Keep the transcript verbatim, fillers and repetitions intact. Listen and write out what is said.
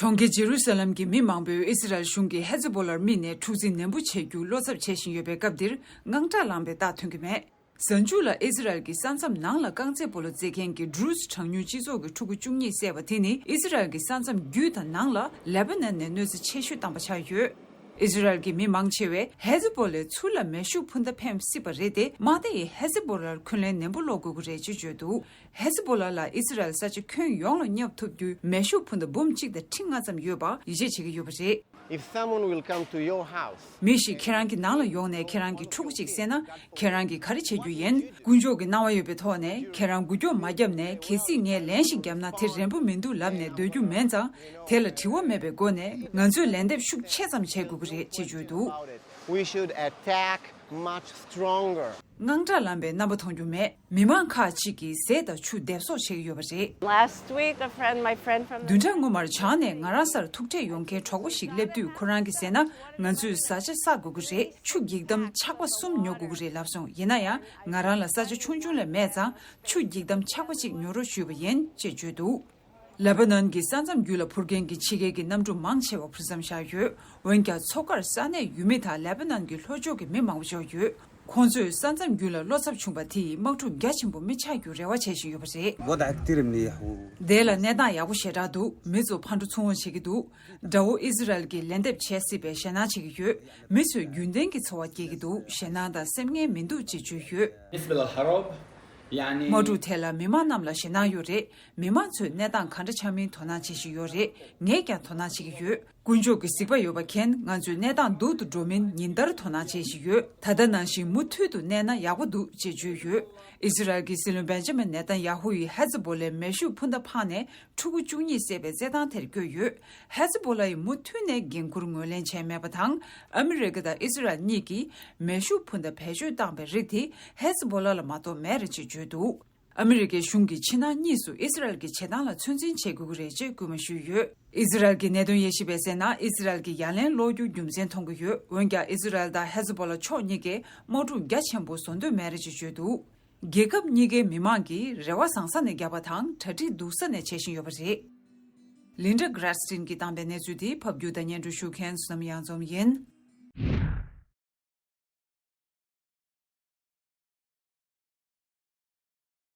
གྲོང་ཁྱེར་ཇེ་རུ་ས་ལམ་གྱི་མི་མང་པོས་ཨི་སི་རལ་གཞུང་གིས་ཧེ་ཛི་བོ་ལར་དམིགས་ནས་འཁྲུག་འཛིང་ནན་པོ་བྱེད་རྒྱུ་བློ་འཚབ་བྱེད་བཞིན་ཡོད་པའི་སྐབས་འདིར་དངངས་སྐྲག་ལངས་པའི་རྟགས་ཐོན་གྱི་མེད། གཟའ་མཇུག་ལ་ཨི་སི་རལ་གྱི་ས་མཚམས་ནང་ལ་རྐང་རྩེད་སྤོ་ལོ་རྩེད་མཁན་གྱི་ཌུ་རུ་ཛི་གྲངས་ཉུང་སྤྱི་ཚོགས་ཀྱི་ཕྲུ་གུ་བཅུ་གཉིས་བསད་པ་དེ་ནི་ཨི་སི་རལ་གྱི་ས་མཚམས་བརྒྱུད་དང་ནང་ལ་ལེ་པ་ནན་ནས་གནོད་འཚེ་ཆེ་ཤོས་བཏང་པ་ཆགས་ཡོད། ཨི་སི་རལ་གྱི་མི་མང་ཆེ་བས་ཧེ་ཛི་བོ་ལའི་ཚུར་ལ་མེ་ཤུགས་འཕུར་མདའ་འཕེན་སྲིད་པ་རེད་དེ། དམག་སྡེ་ཡིས་ཧེ་ཛི་བོ་ལར་འཁོན་ལན་ནན་པོ་སློག་དགོས་ཀྱི་རེད་ཅེས་བརྗོད་འདུག་ཧེ་ཛི་བོ་ལ་ལ་ཨི་སི་རལ་ས་ཆ་ཁྱོན་ཡོངས་ལ་བསྙབ་ཐུབ་རྒྱུའི་མེ་ཤུགས་འཕུར་མདའ་འབུམ་གཅིག་དང་ཁྲི་ལྔ་ཙམ་ཡོད་པ་ཡིད་ཆེས་བྱེད་ཀྱི་ཡོད་པ་རེད། If someone will come to your house, མི་ཞིག་ཁྱེད་རང་གི་ནང་ལ་ཡོང་ནས་ཁྱེད་རང་གི་ཕྲུ་གུ་གཅིག་བསད་ན། ཁྱེད་རང་གིས་ག་རེ་བྱེད་རྒྱུ་ཡིན། དཀོན་མཆོག་གི་གནང་བ་ཡོད་པའི་ཐོག་ནས་ཁྱེད་རང་འགུལ་སྐྱོད་མ་བརྒྱབ་ནས། གལ་སྲིད་ངས་ལན་ཞིག་བརྒྱབ་ན་དེ་རན་པོ་མི་འདུག་ལབ་ནས་སྡོད་རྒྱུ་མིན་ཙང་། དེ་ལ་དྲི་བ་མེད་པའི་སྒོ་ནས་ང་ཚོས་ལན་འདེབས་ཤུགས་ཆེ་ཙམ་བྱེད་དགོས་ཀྱི་རེད་ཅེས་བརྗོད་འདུག We should attack much stronger. དངངས་སྐྲག་ལངས་པའི་རྣམ་པ་མཐོང་རྒྱུ་མེད། མི་མང་ཁག་ཅིག་གིས་ཟས་དང་ཆུ་འདེབས་གསོག་བྱེད་ཀྱི་ཡོད་པ་རེད། Last week, a friend, my friend from བདུན་ཕྲག་སྔོན་མར་བྱང་ནས་ང་རང་སར་ཐུག་འཕྲད་ཡོང་མཁན་གྲོགས་པོ་ཞིག་སླེབས་དུས། ཁོ་རང་གིས་ཟེར་ན། ང་ཚོས་བཟའ་བཅའ་བསགས་དགོས་ཀྱི་རེད། ཆུ་འགྱིག་དམ་ཆག་པ་གསུམ་ཉོ་དགོས་ཀྱི་རེད་ལབ་སོང་། ཡིན་ན་ཡང་ང་རང་ལ་ས་ཆ་ཆུང་ཆུང་ལས་མེད་ཙང་། ཆུ་འགྱིག་དམ་ཆག་པ་གཅིག་ཉོ་རོགས་ཞུས་པ་ཡིན་ཅེས་བརྗོད་འདུག་ལེ་པ་ནན་གྱི་ས་མཚམས་བརྒྱུད་ལ་འཕུར་མཁན་གྱི་ཕྱི་རྒྱལ་གྱི་གནམ་གྲུ་མང་ཆེ་བ་འཕུར་མཚམས་བཞག་ཡོད། འོན་ཀྱང་མཚོ་ཁར་ས་གནས་ཡུལ་མི་དང་ལེ་པ་ནན་གྱི་ལྷོ་ཕྱོགས་ཀྱི་མི་མང་པོ་འབྱོར་ཡོད། ཁོང་ཚོས་ས་མཚམས་བརྒྱུད་ལ་བློ་འཚབ་བྱུང་བ་དེ་ཡིས་དམག་འཁྲུག་རྒྱ་ཆེན་པོ་མི་ཆགས་རྒྱུ་རེ་བ་བྱེད་བཞིན་ཡོད་པ་རེད། الوضع كتير منيح و དེ་ལ་གནས་སྟངས་ཡག་པོ་ཞེ་དྲག་འདུག་མི་ཚོ་ཕར་འགྲོ་ཚུར་འོང་བྱེད་ཀྱི་འདུག་དགྲ་བོ་ཨི་ཟི་རལ་གྱིས་ལན་འདེབས་བྱེད་སྲིད་པའི་ཞེད་སྣང་བྱེད་ཀྱི་ཡོད། མི་ཚོས་རྒྱུན་ལྡན་གྱི་འཚོ་བ་སྐྱེལ་གྱི་འདུག་ཞེད་སྣང་དང་སེམས་ངལ་མི་འདུག་ཅེས་བརྗོད་ཡོད། بالنسبة للهرب، يعني དམག་འཁྲུག་ཐད་ལ་མི་མང་རྣམས་ལ་ཞེད་སྣང་ཡོད་རེད། མི་མང་ཚོས་གནས་སྟངས་ག་འདྲ་ཆགས་མིན་དོ་སྣང་བྱེད་བཞིན་ཡོད་རེད། ངས་ཀྱང་དོ་སྣང་བྱེད་ཀྱི་ཡོད། དཀོན་མཆོག་གི་གཟིགས་པ་ཡོད་པ་མཁྱེན། ང་ཚོའི་གནས་སྟངས་སྡུག་ཏུ་འགྲོ་མིན་ཉིན་ལྟར་དོ་སྣང་བྱེད་བཞིན་ཡོད། ད་ལྟ་ནང་བཞིན་མུ་མཐུད་དུ་གནས་ན་ཡག་པོ་འདུག་ཅེས་བརྗོད་ཡོད། ཨི་ཟི་རལ་གྱི་སྲིད་བློན་བེན་ཇ་མིན་ནེ་ཐན་ཡ་ཧུ་ཡིས་ཧེ་ཛི་བོ་ལའི་མེ་ཤུགས་འཕུར་མདའ་འཕངས་ནས་ཕྲུ་གུ་བཅུ་གཉིས་བསད་པའི་རྩེད་ཐང་དེར་བསྐྱོད་ཡོད། ཧེ་ཛི་བོ་ལ་ཡིས་མུ་མཐུད་ནས་འགན་འཁུར་ངོས་ལེན་བྱས་མེད་པ་དང་། ཨ་མི་རི་ཀ་དང་ཨི་ཟི་རལ་གཉིས་ཀྱིས་མེ་ཤུགས་འཕུར་མདའ་བེད་སྤྱོད་བཏང་པའི་རིགས་དེ་ཧེ་ཛི་བོ་ལ་ལ་མ་གཏོགས་མེད་རེད་ཅེས་བརྗོད་འདུག་ཨ་མི་རི་ཀའི་གཞུང་གིས་ཕྱི་ནང་གཉིས་སུ་ཨི་ཟི་རལ་གྱི་བྱེད་སྟངས་ལ་ཚོད་འཛིན་བྱེད་དགོས་ཀྱི་རེད་ཅེས་སྐུལ་མ་ཞུས་ཡོད། ཨི་ཟི་རལ་གྱི་གནད་དོན་དབྱེ་ཞིབ་པས་ཟེར་ན། ཨི་ཟི་རལ་གྱིས་ཡ་ལན་སློག་རྒྱུ་རྒྱུ་མཚན་མཐོང་གི་ཡོད། འོན་ཀྱང་ཨི་ཟི་རལ་དང་ཧེ་ཛི་བོ་ལ་ཕྱོགས་གཉིས་ཀས་དམག་འཁྲུག་རྒྱ་ཆེན་པོ་བཟོ་འདོད་མེད་རེད་ཅེས་བརྗོད་འདུག་རྒྱལ་ཁབ་གཉིས་ཀའི་མི་མང་གིས་རེ་བ་བཟང་ས་ནས་བརྒྱབ་པ་དང་། གྲ་སྒྲིག་སྡུག་ས་ནས་བྱེད་བཞིན་ཡོད་པ་རེད། ལིན་ཌ་གྷྲེ་སི་ཊིན་གྱིས་བཏང་པའི་གནས་ཚུལ་དེ་ཕབ་སྒྱུར་དང་སྙན་སྒྲོན་ཞུ་མཁན་བསོད་ནམས་གཡང་འཛོམས་ཡིན།